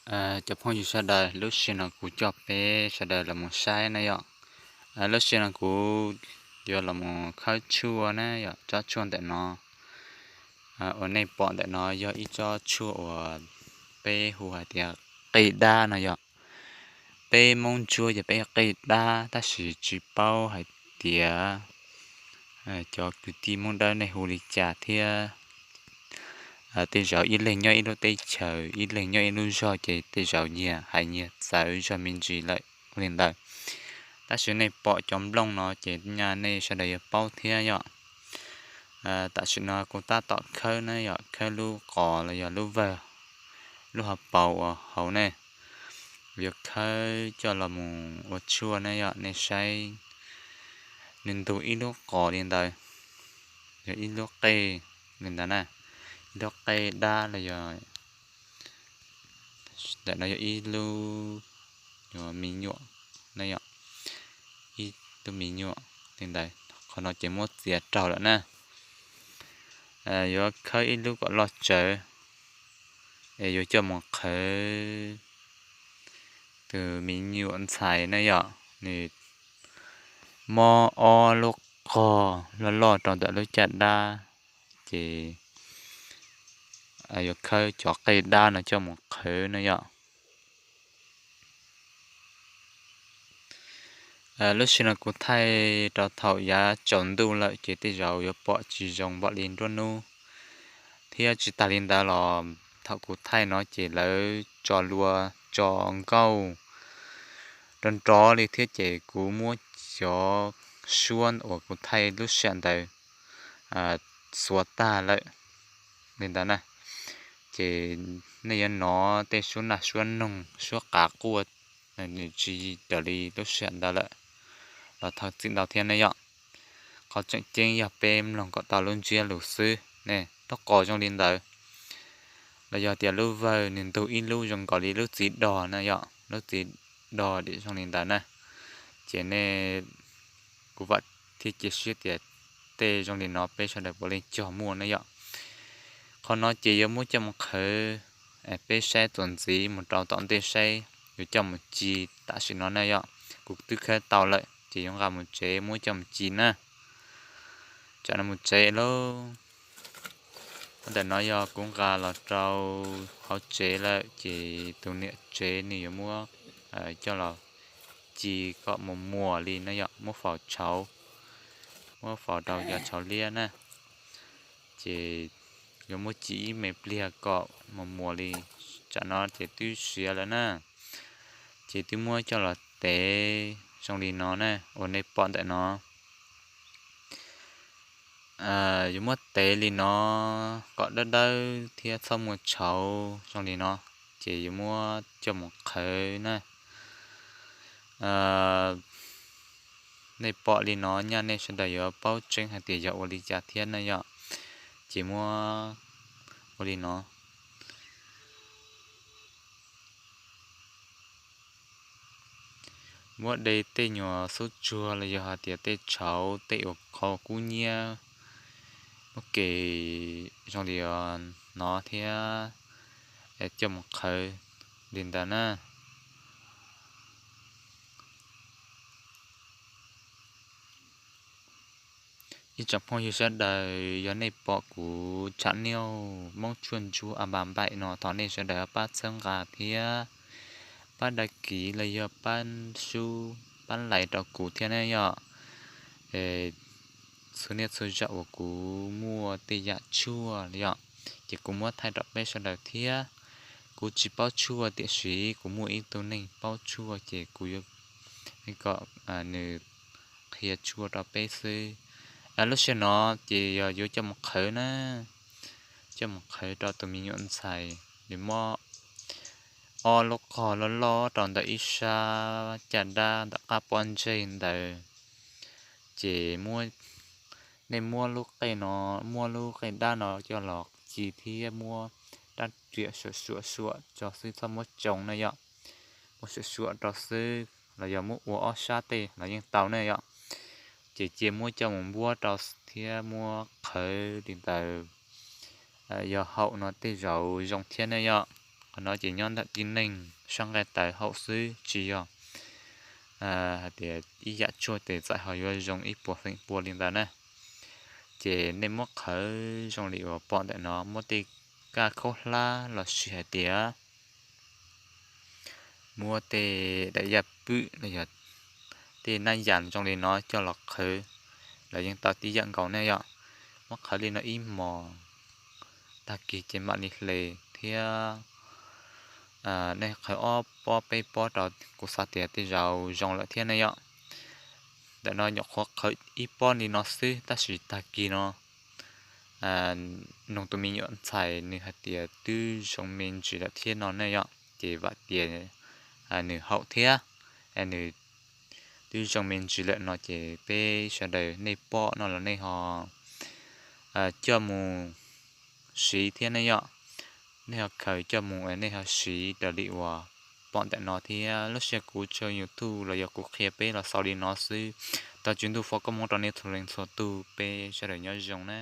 Cov phooj ywg sawv daws, lub sij hawm no kuv coj peb sawv daws los mus saib na yom. Lub sij hawm no kuv yuav los mus khawb tshuaj na yom, tsob tshuaj ntawm no. Uas nej pom ntawm no yog ib tsob tshuaj uas peb hu hais tias qe dab no yom. Peb Hmoob Ntsuab yog peb qe dab, tab sis tsis paub hais tias cov kwv tij Hmoob Dawb nej hu li cas thiab. Tej zaum ib leeg nyob ib lub teb chaws, ib leeg nyob ib lub zog ces tej zaum nyias hais nyias txawv zog me ntsis lawm li ntawd. Tab sis nej pom cov nplooj no ces nyaj nej sawv daws yuav paub thiab yom. Tam sim no kuv tab tom khawb na yom, khawb lub qos los yog lub vawg, lub hauv paus uas hauv ne. Yuav khawb coj los mus ua tshuaj na yom, nej saib, nws ntug ib lub qos li ntawd, yog ib lub qe li ntawd na, ib lub qe dab los yog ntawm no yog ib lub me nyuam na yom, ib lub me nyuam li ntawd. Qhov no ces muab txiav raug lawm na. Yuav khawb ib lub kom loj tsawv, es yuav coj mus qhawb tus me nyuam ntxhais na yom, nws mob ob lub qog loj loj rau ntawm lub caj dab, ces yuav khawb cov qe dab no coj mus qhawb na yom. Lub sij hawm no kuv thaij rau thaum yav tsaus ntuj lawm ces tej zaum yuav pom tsis zoo npaum li nruab hnub, thiab tsis tas li ntawd los thaum kuv thaij no ces lawv tso lua, tso nkauj nrov nrov li thiab ces kuv muab cov suab uas kuv thaij lub sij hawm ntawd xuav tag lawm li ntawd na. Ces nej yuav hnov tej suab naj suab noog suab qav quaj, nws tsis raws li lub sij hawm ntawd lawm los thov txim ntau thiab ne yom. Qhov tseem ceeb yog peb mloog kom tau lub ntsiab lus xwb ne. Lub qos zoo li ntawd, los yog tias lub vawg nws ntug ib lub zoo nkaus li lub txiv dos na yom, lub txiv dos dim zoo li ntawd na, ces nej, kuv vam thiab cia siab tias tej zoo li no peb sawv daws puav leej cog muaj na yom. Qhov no ces yuav muab coj mus qhawv, peb saib txuas ntxiv mus rau tom ntej saib yuav coj mus ci tam sim no na yom. Kuv twb khawb tau lawm ces yuav nqa mus tsev muab coj mus ci na. Tsam no mus tsev lauj. Ntawm no yog kuv nqa los rau hauv tsev lawm ces tus niam tsev nws yuav muab coj los ci kom mus muas li na yom, muab faus tshauv, muab faus rau cov tshauv liab na. Ces yuav muab ci ib me pliag kom mus muas li, tsam no ces twb siav lawm na. Ces twb muab coj los tev zoo li no na, uas nej pom ntawm no. Yuav muab tev li no kom dawb dawb thiab txhob muaj tshauv zoo li no, ces yuav muab coj mus qhawv na. Nej pom li no nyaj nej sawv daws yuav paub tseeb hais tias yog ua li cas thiab na yom. Ces muab ua li no. Muab de tej nyuag xub tsuag los yog hais tias tej tshauv tej uas qhov kub nyiab muab kev zoo li no thiab coj mus qhawv li ntawd na. Ib tsoom phooj ywg sawv daws, yog nej pom kuv channel Hmoob Tshuaj Ntsuab A Npa Npaim no thov nej sawv daws pab txhawb nqa thiab pab đăng ký los yog pab sub pab like rau kuv thiab ne yom. Txhua niaj txhua zaus uas kuv muaj tej yam tshuaj yom, ces kuv muab thaij rau peb sawv daws thiab. Kuv tsis paub tshuaj tiam sis kuv muaj ib tug neeg paub tshuaj ces kuv yuav kom nws qhia tshuaj rau peb xwb. Lub sij hawm no ces yog yuav coj mus qhawv na, coj mus qhawv rau tus me nyuam ntxhais, nws mob ob lub qog loj loj rau ntawm ib sab caj dab ntawm qab pob ntseg ntawd. Ces nej muab lub qe no, muab lub qe dab no coj los ci thiab muab rab riam suam suam suam tso xwb, txhob muab tsoo na yom. Muab suam suam rau xwb los yog muab ua ob sab tej los yeej tau na yom. Ces cia muab coj mus npuab rau thiab muab qhawv li ntawd, yog haum no tej zaum zoo thiab ne yom. Qhov no ces nyob ntawm tib neeg sab nqaij tawv haum xwb, tsis yog hais tias ib yam tshuaj tes txawm ho yuav zoo ib puas feem pua li ntawd na. Ces nej muab qhawv zoo li uas pom ntawm no, muab tej kaj khaub hlab los sis hais tias muab tej daim yaj pwm los yog tej nab yas zoo li no coj los qhawv los yeej tau tib yam nkaus ne yom. Muab qhawv li no ib hmos, tag kis ces mam li hle thiab. Nej qhawv ob pob peb pob rau, kuv xav tias tej zaum zoo lawm thiab ne yom. Ntawm no nyuam qhuav qhawv ib pob li no xwb, tab sis tag kis no nug tus me nyuam ntxhais nws hais tias twb zoo me ntsis lawm thiab no ne yom, ces vam tias nws haum thiab. Nws twb zoo me ntsis lawm no ces peb sawv daws nej pom no los nej ho coj mus siv thiab ne yom. Nej ho khaws coj mus nej ho siv raws li uas pom ntawm no thiab. Lub sij hawm kuv tso YouTube los yog kuv qhia peb los xaus li no xwb. Thov Tswv Ntuj foom koob hmoov rau nej txhua leej txhua tus, peb sawv daws nyob zoo na.